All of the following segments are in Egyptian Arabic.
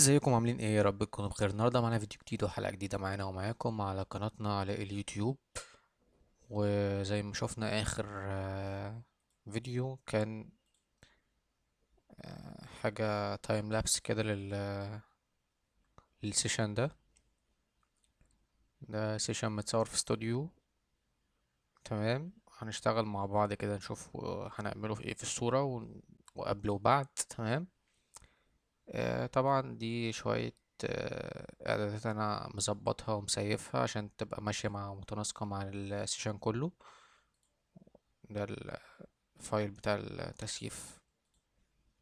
ازيكم عاملين ايه؟ يا رب تكونوا بخير. النهارده معانا فيديو جديد وحلقه جديدة معانا ومعاكم على قناتنا على اليوتيوب. وزي ما شفنا اخر فيديو كان حاجة time lapse كده لل session ده. ده session متصور في استوديو. تمام، هنشتغل مع بعض كده نشوف هنعمله في ايه في الصورة وقبل وبعد. تمام. طبعا دي شوية اعدادات انا مظبطها ومسيفها عشان تبقى ماشية مع متناسقة مع ال session كله. ده ال file بتاع التسييف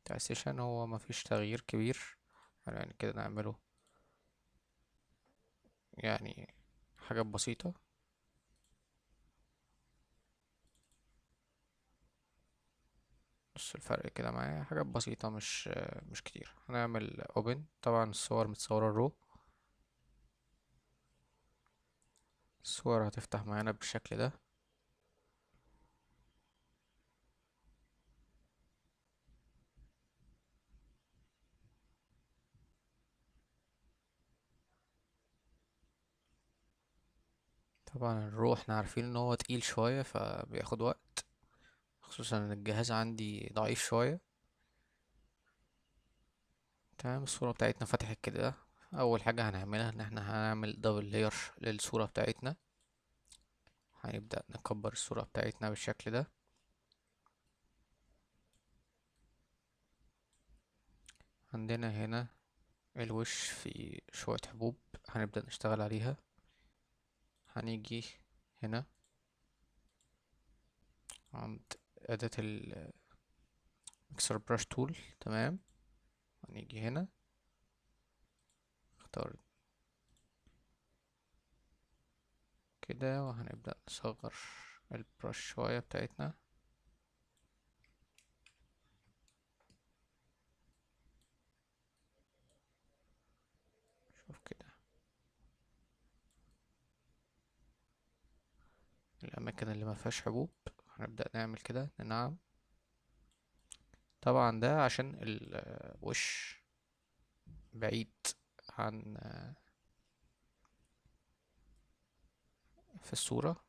بتاع ال session، هو مفيش تغيير كبير يعني كده نعمله حاجات بسيطة. بص الفرق كده معايا حاجات بسيطة مش كتير. هنعمل open. طبعا الصور متصورة raw، الصور هتفتح معانا بالشكل ده. طبعا ال raw احنا عارفين ان هو تقيل شوية فبياخد وقت، خصوصا ان الجهاز عندي ضعيف شوية. تمام، الصورة بتاعتنا فتحت كده. اول حاجة هنعملها ان احنا هنعمل double layer للصورة بتاعتنا. هنبدأ نكبر الصورة بتاعتنا بالشكل ده. عندنا هنا الوش في شوية حبوب هنبدأ نشتغل عليها. هنيجي هنا عند أداة ال mixer brush tool. تمام، هنيجي هنا نختار كده وهنبدأ نصغر البرش شوية بتاعتنا. شوف كده الأماكن اللي ما فيهاش حبوب هنبدأ نعمل كده ننعم. طبعا ده عشان الوش بعيد عن في الصورة.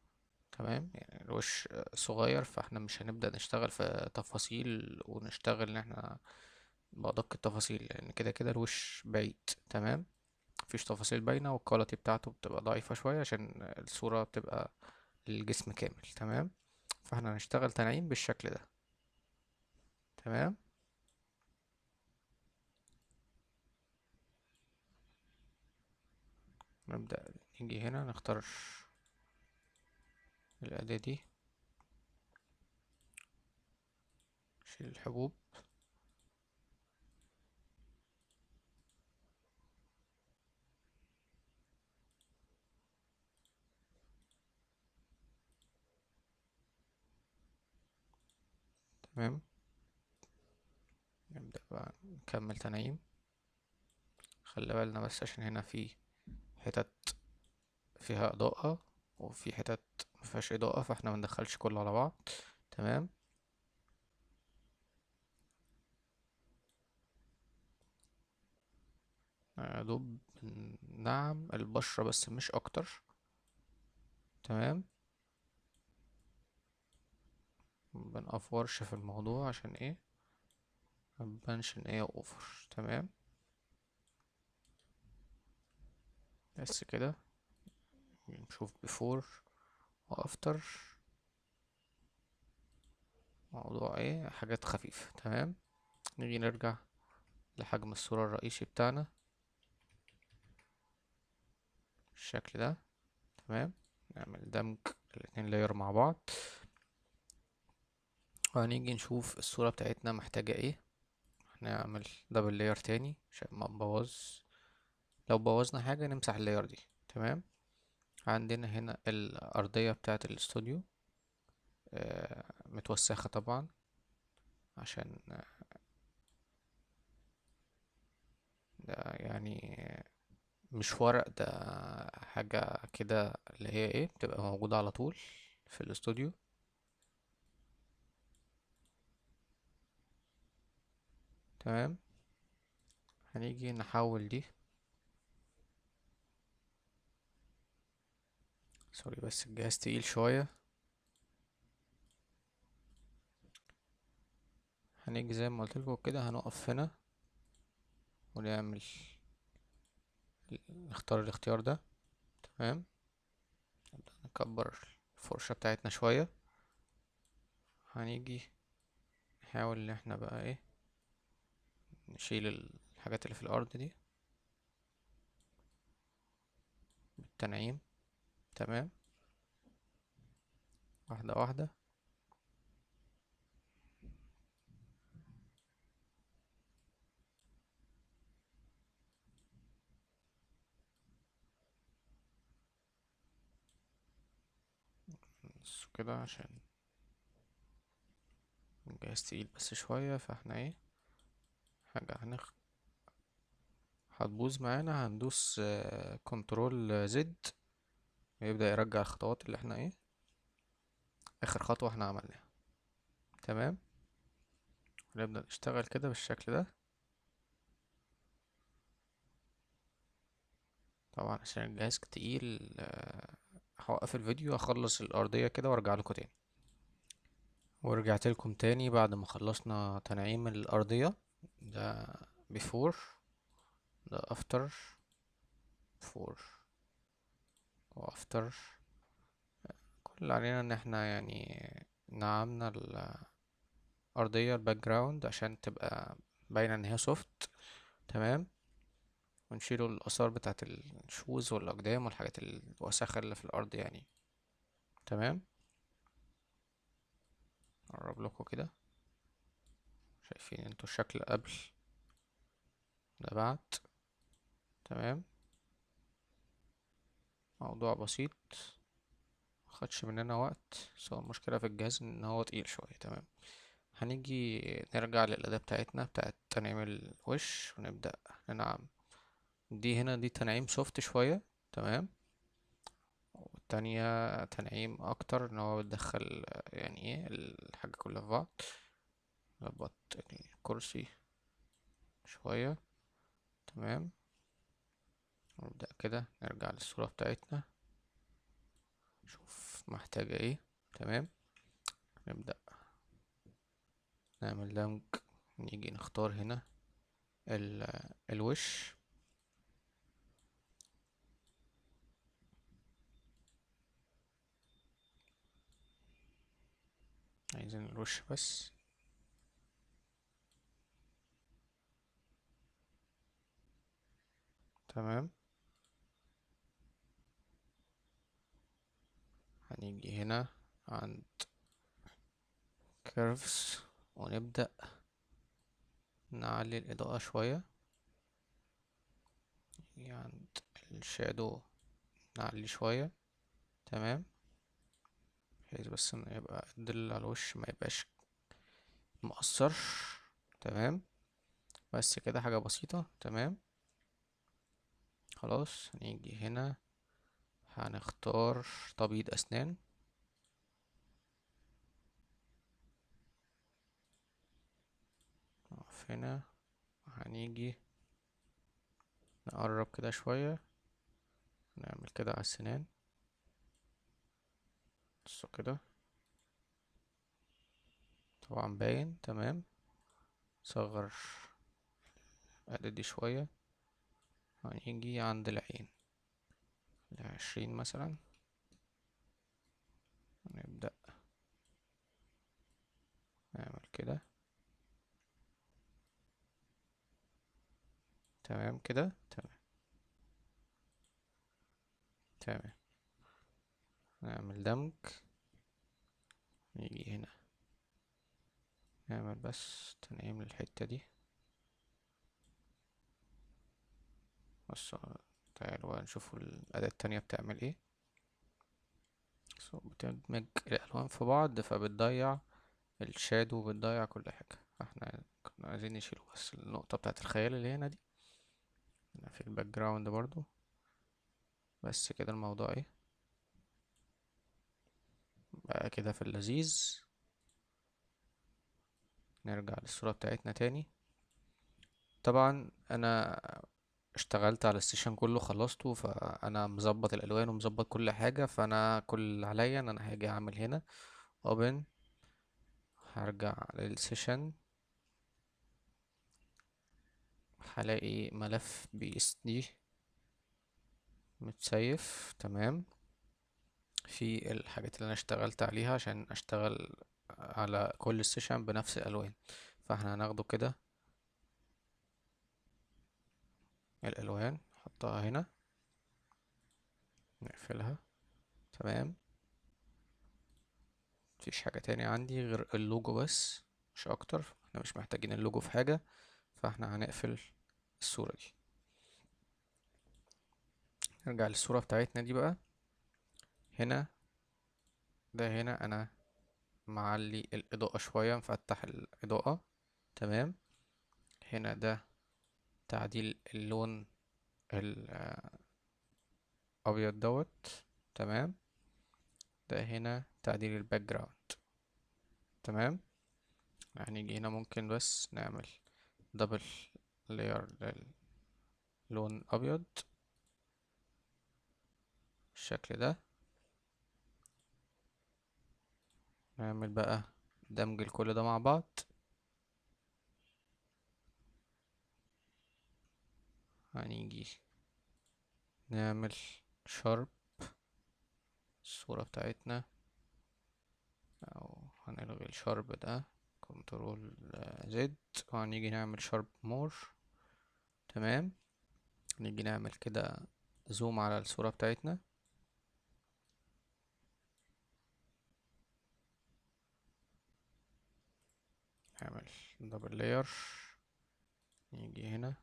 تمام، الوش صغير فاحنا مش هنبدأ نشتغل في تفاصيل ونشتغل ان احنا بأدق التفاصيل، لان كده كده الوش بعيد. تمام، مفيش تفاصيل باينة والكواليتي بتاعته بتبقى ضعيفة شوية عشان الصورة بتبقى للجسم كامل. تمام، فاحنا هنشتغل تنعيم بالشكل ده. تمام، نبدأ نيجي هنا نختار الأداة دي، نشيل الحبوب. تمام، نبدأ بقى نكمل تنعيم. خلي بالنا بس عشان هنا في حتت فيها إضاءة وفي حتت مفيهاش إضاءة، فاحنا مندخلش كله على بعض. تمام، يا دوب نعم البشرة بس مش أكتر. تمام، مبنأفورش في الموضوع عشان ايه؟ مبنش ان هي اوفر. تمام، بس كده نشوف before و after. موضوع ايه؟ حاجات خفيفة. تمام، نيجي نرجع لحجم الصورة الرئيسي بتاعنا بالشكل ده. تمام، نعمل دمج الاتنين لاير مع بعض، وهنيجي نشوف الصورة بتاعتنا محتاجة ايه. هنعمل double layer تاني عشان ما نبوظ، لو بوظنا حاجة نمسح ال layer دي. تمام، عندنا هنا الأرضية بتاعت الاستوديو، متوسخة طبعا عشان ده مش ورق، ده حاجة كده اللي هي ايه بتبقى موجودة على طول في الاستوديو. تمام، هنيجي نحول دي، sorry بس الجهاز تقيل شوية. هنيجي زي ما قلت لكم كده، هنقف هنا ونعمل نختار الاختيار ده. تمام، نبدأ نكبر الفرشة بتاعتنا شوية. هنيجي نحاول ان احنا بقى ايه، نشيل الحاجات اللي في الارض دي بالتنعيم. تمام، واحدة واحدة. بس كده عشان الجهاز تقيل بس شوية، فاحنا ايه حاجة هتبوظ معانا، هندوس control Z ويبدأ يرجع الخطوات اللي احنا ايه اخر خطوة احنا عملناها. تمام، ونبدأ نشتغل كده بالشكل ده. طبعا عشان الجهاز تقيل، هوقف الفيديو اخلص الارضية كده وارجع لكم تاني. ورجعت لكم تاني بعد ما خلصنا تنعيم الارضية. ده before، ده after، before و after. كل اللي علينا ان احنا نعمنا الارضية ال background عشان تبقى باينة ان هي soft. تمام، ونشيلوا الاثار بتاعت ال shoes والاقدام والحاجات الوسخة اللي في الارض. تمام، اقرب لكم كده، شايفين انتوا الشكل قبل ده بعد. تمام، موضوع بسيط مخدش مننا وقت، بس هو المشكلة في الجهاز ان هو تقيل شوية. تمام، هنيجي نرجع للأداة بتاعتنا بتاعت تنعيم الوش ونبدأ ننعم دي هنا، دي تنعيم soft شوية. تمام، والتانية تنعيم اكتر ان هو بتدخل الحاجة كلها في بعض. نظبط الكرسي شوية. تمام، ونبدأ كده نرجع للصورة بتاعتنا نشوف محتاجة ايه. تمام، نبدأ نعمل دمج، نيجي نختار هنا الوش. عايزين الوش بس. تمام، هنيجي هنا عند curves ونبدأ نعلي الإضاءة شوية، نيجي عند الشادو نعلي شوية. تمام، بحيث بس إن يبقى الظل على الوش ما يبقاش مقصر. تمام، بس كده حاجة بسيطة. تمام، خلاص هنيجي هنا هنختار تبييض أسنان. نقف هنا، هنيجي نقرب كده شوية، نعمل كده على السنان، بصوا كده طبعا باين. تمام، صغر الأداة دي شوية، هنيجي عند العين 20 مثلا، نبدأ نعمل كده. تمام كده، تمام تمام، نعمل دمج، نيجي هنا نعمل بس تنعيم للحتة دي بس. تعالوا بقى نشوف الأداة التانية بتعمل ايه. بس بتدمج الألوان في بعض فبتضيع الشادو وبتضيع كل حاجة، فاحنا كنا عايزين نشيله بس النقطة بتاعت الخيال اللي هنا دي، هنا في ال background برضو. بس كده الموضوع ايه بقى كده في اللذيذ. نرجع للصورة بتاعتنا تاني. طبعا انا اشتغلت على ال session كله خلصته، فانا مظبط الالوان ومظبط كل حاجة. فانا كل اللي عليا ان انا هاجي اعمل هنا open، هرجع لل session، هلاقي ملف PSD متسيف. تمام، في الحاجات اللي انا اشتغلت عليها عشان اشتغل على كل session بنفس الالوان. فاحنا هناخده كده الالوان نحطها هنا، نقفلها. تمام، مفيش حاجة تاني عندي غير اللوجو بس، مش اكتر. احنا مش محتاجين اللوجو في حاجة، فاحنا هنقفل الصورة دي. نرجع للصورة بتاعتنا دي بقى. هنا ده هنا انا معلي الإضاءة شوية، مفتح الإضاءة. تمام، هنا ده تعديل اللون الأبيض دوت. تمام، ده هنا تعديل ال background. تمام، هنيجي هنا ممكن بس نعمل double layer للون الأبيض بالشكل ده. نعمل بقى دمج لكل ده مع بعض. هنيجي نعمل sharp الصورة بتاعتنا، أو هنلغي ال sharp ده، control Z، وهنيجي نعمل sharp more. تمام، نيجي نعمل كده zoom على الصورة بتاعتنا. نعمل double layer، نيجي هنا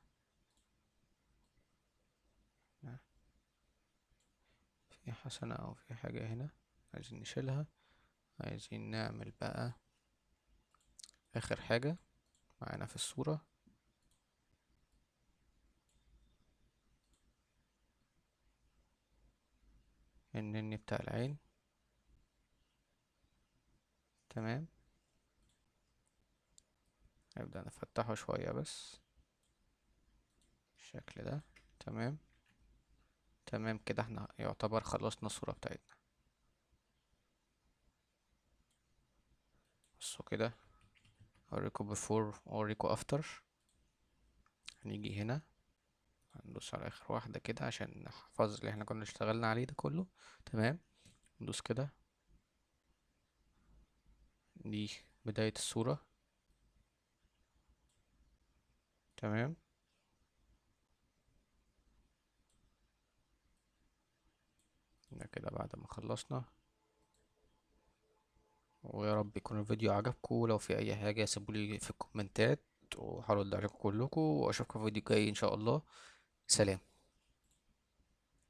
في حسنة أو في حاجة هنا عايزين نشيلها. عايزين نعمل بقى آخر حاجة معانا في الصورة، النني بتاع العين. تمام، نبدأ نفتحه شوية بس بالشكل ده. تمام، تمام كده احنا يعتبر خلصنا الصورة بتاعتنا. بصوا كده، اوريكم before واوريكم after. هنيجي هنا هندوس على اخر واحدة كده عشان نحفظ اللي احنا كنا اشتغلنا عليه ده كله. تمام، ندوس كده، دي بداية الصورة. تمام، ده كده بعد ما خلصنا. ويا رب يكون الفيديو عجبكم. لو في اي حاجة سيبولي في الكومنتات وهرد عليكم كلكم، واشوفكم في فيديو جاي ان شاء الله. سلام.